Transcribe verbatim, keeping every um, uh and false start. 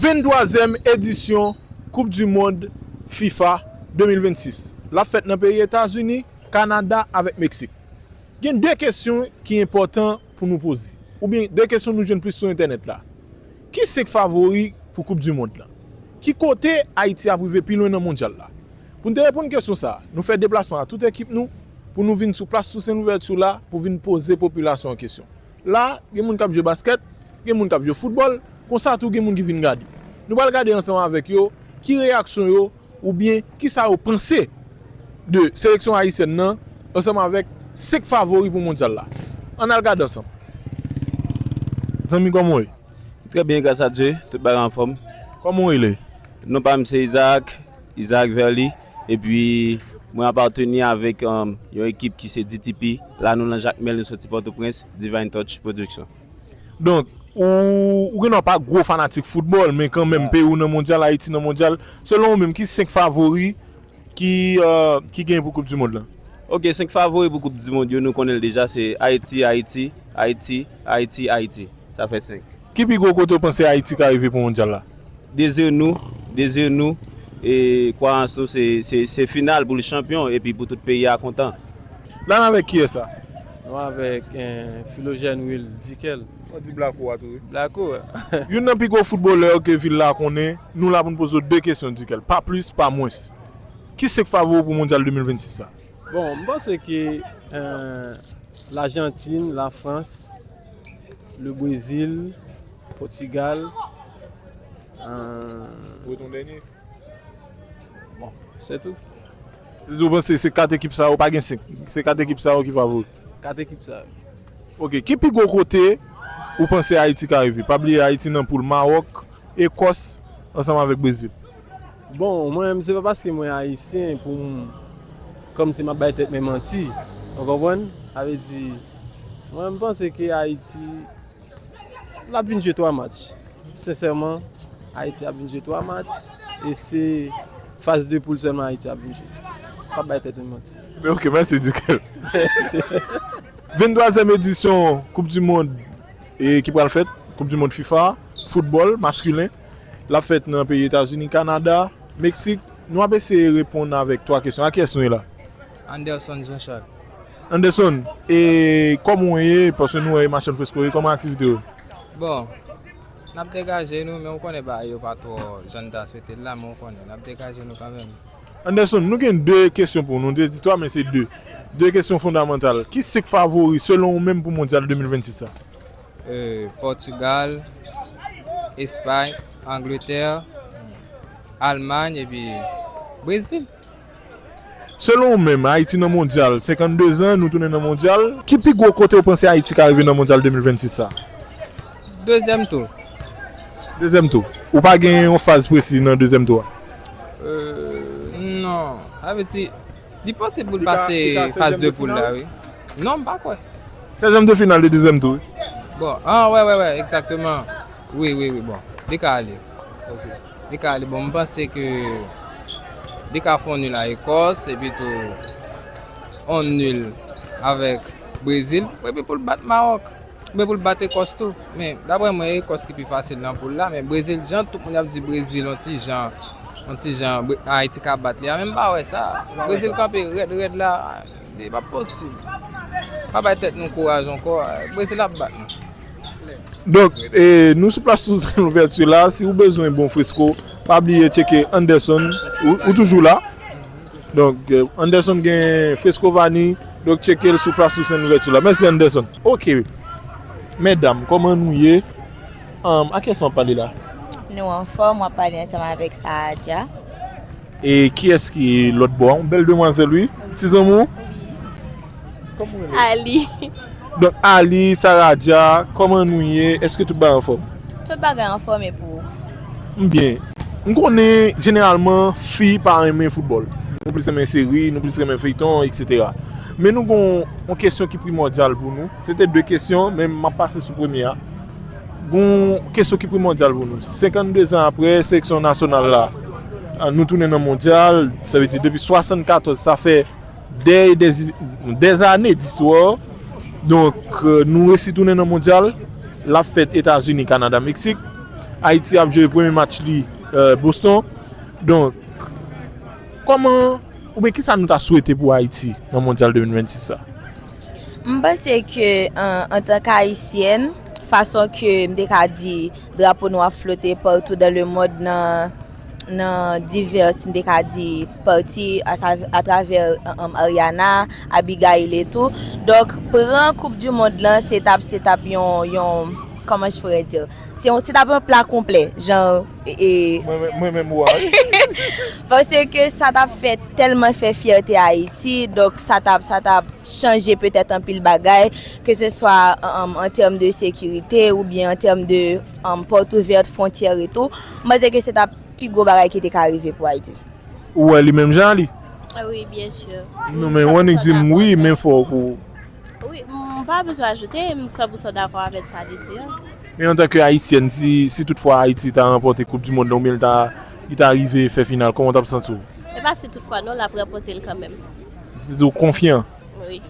Venntwazyèm edisyon Koup di Mond fifa de mil vennsis. L ap fèt nan peyi Etazini, Kanada avèk Meksik. Gen de kesyon ki enpòtan pou nou poze, oubyen de kesyon nou jwenn plis sou entènèt la. Ki senk favori pou Koup di Mond lan? Ki kote Ayiti ap rive pi lwen nan mondyal la? Pou n te reponn kesyon sa a, nou fè deplasman ak tout ekip nou pou nou vin sou plas Tousen Louvèti la pou vin poze popilasyon an kesyon. La, gen moun k ap jwe baskèt, gen moun k ap jwe foutbòl, konsa tou gen moun ki vin gade. Nou pral gade ansanm avèk yo ki reyaksyon yo oubyen kisa yo panse de seleksyon ayisyèn nan ansanm avèk senk favori pou mondyal la. Ann al gade ansanm. Zanmi, kòman w ye? Trè byen, gras a Dye, tout bagay anfòm. Kòman w rele? Non pa m se Isaac, Isaac Verly, epi mwen apateni avèk, um, yon ekip ki se D T P. La nou nan Jakmèl, nou soti Pòtoprens, Divine Touch Production. Donk, ou, ou gen dwa pa gwo fanatik foutbòl, men kanmenm peyi w nan mondyal, Ayiti nan mondyal. Selon ou menm, ki senk favori ki, euh, ki genyen pou Koup di Mond lan? Ok, senk favori pou Koup di Mond yo, nou konnen l deja, se Ayiti, Ayiti, Ayiti, Ayiti, Ayiti. Sa fè senk. Ki pi gwo kote w panse Ayiti ka rive pou mondyal la? Dezi nou, dezi nou, e kwayans nou se, se, se final pou l chanpyon epi pou tout peyi a kontan. La n avèk kiyès la? Nou avèk, eh, Philogène Will Dikèl. Ou di Blako a tou, wi. Blako a. Youn nan pi gwo foutbolè ke vil la konnen, nou la pou n poze w de kesyon, Dikèl. Pa plis, pa mwens. Ki senk favori w pou mondyal de mil vennsis sa? Bon, m panse ke, eh, Lajantin, Lafrans, le Brezil, Pòtigal, eh, Breton dènye. Bon, se tou. Se di w panse se kat ekip sa yo, pa gen senk. Se kat ekip sa yo ki favori. Kat ekip sa yo. Ok, ki pi gwo kote ou panse Ayiti ka rive? Pa bliye Ayiti nan poul Mawòk, Ekòs, ansanm avèk Brezil. Bon, mwen menm, se pa paske mwen ayisyen pou m, kòmsi m ap bay tèt mwen manti. Ou konprann? Sa vle di, mwen, m panse ke Ayiti, l ap vin jwe twa match. Sensèman, Ayiti ap vin jwe twa match. E se faz de poul sèlman Ayiti ap vin jwe. Pa bay tèt mwen manti. Ok, mèsi, Dikèl. Venntwazyèm edisyon Koup di Mond e ki pral fèt, Koup di Mond fifa, foutbòl maskilen. L ap fèt nan peyi Etazini, Kanada, Meksik. Nou ap eseye reponn avèk twa kesyon. Ak kiyès nou ye la? Anderson Jean Charles. Anderson, e kòman w ye? Paske nou wè e machann fresko ye, kòman aktivite yo? Bon, n ap degaje nou, men ou konnen bagay yo pa twò jan n ta swete l la, men ou konnen, n ap degaje nou kanmenm. Anderson, nou gen de kesyon pou ou. Nou te di twa, men se de. De kesyon fondamantal. Ki senk favori, selon ou menm, pou mondyal de mil vennsis sa? Euh, Pòtigal, Espay, Angletè, Almay, epi Brezil. Selon ou menm, Ayiti nan mondyal, senkanndezan, nou tounen nan mondyal. Ki pi gwo kote ou panse Ayiti ka rive nan mondyal de mil vennsis sa? Dezyèm tou. Dezyèm tou. Ou pa gen yon faz presi nan dezyèm tou a? Euh, non. Sa vle di, li posib pou l pase faz de poul la, wi. Non, m pa kwè. Sèzyèm de final de dezyèm tou, wi. Bon, ah, wè, wè, wè, egzakteman. Wi, wi, wi, bon. Li ka ale. Ok. Li ka ale. Bon, m panse ke li ka fè yon nil a Ekòs, epi tou yon nil avèk Brezil, epi pou l bat Mawòk. Men pou l bat Ekòs tou. Men, daprè mwen, Ekòs ki pi fasil nan poul la, men Brezil, jan tout moun ap di Brezil, yon ti jan, yon ti jan, Bre-, Ayiti ka bat li a, men m pa wè sa. Brezil kanpe rèd, rèd la, li pa posib. Pa bay tèt nou kouraj ankò, Brezil ap bat nou. Donk, e, nou sou plas Tousen Louvèti la, si ou bezwen bon fresko, pa bliye tcheke Anderson, ou, ou toujou la? Donk, euh, Anderson gen fresko vaniy, donk tcheke l sou plas Tousen Louvèti la. Mèsi, Anderson. Ok. Medam, kòman nou ye? Um, a kiyès m ap pale la? Nou anfòm, w ap pale ansanm avèk Saadja. E kiyès ki lòt bò a? Yon bèl demwazèl, wi. Ti zanmi w? Wi. Kòman w rele? Ali. Donk, Ali, Saradja, kòman nou ye? Èske tout bagay anfòm? Tout bagay anfòm, e pou ou? M byen. M konnen, jeneralman, fi pa renmen foutbòl. Nou plis renmen seri, nou plis renmen feyton, etsetera. Men nou gon yon kesyon ki primòdyal pou nou. Se te de kesyon, men m ap pase sou premye a. Gon kesyon ki primòdyal pou nou. Senkanndezan apre, seleksyon nasyonal la, nou tounen nan mondyal, sa vle di depi swasannkatòz, sa fè dè, dè, dè zane distwa. Donk, euh, nou resi tounen nan mondyal. L ap fèt Etazini, Kanada, Meksik. Ayiti ap jwe premye match li, euh, Boston. Donk, kòman, oubyen kisa nou ta swete pou Ayiti nan Mondyal de mil vennsis sa? M panse ke, an, antanke Ayisyèn, fason ke m te ka di drapo nou ap flote partou dans le monde nan, nan divès, m te ka di, pati a sa, atravè, um, Ariana, Abigail etou. Donk, pran Koup di Mond lan, se t ap, se t ap yon, yon, comment je pourrais dire? Se yon, se t ap yon pla konplè, jan, e, e, Mwen menm, mwen menm, wi. Paske sa t ap fè tèlman fè fyète Ayiti, donk sa t ap, sa t ap chanje petèt anpil bagay, ke se swa, um, an tèm de sekirite oubyen an tèm de, um, pòt ouvèt fwontyè etou. M panse ke se t ap pi gwo bagay ki te ka rive pou Ayiti. Ou wè li menm jan li? Ah wi, byen si. Non, men Wannick di m wi, men fò pou. Wi, m pa bezwen ajoute, m san pou san dakò avèk sa li di a. Men antanke Ayisyèn, si, si toutfwa Ayiti ta ranpòte Koup di Mond lan oubyen li ta, li ta rive fè final, kòman w t ap santi w? E pa si toutfwa non, l ap ranpòte l kanmenm. Si w konfyan? Wi.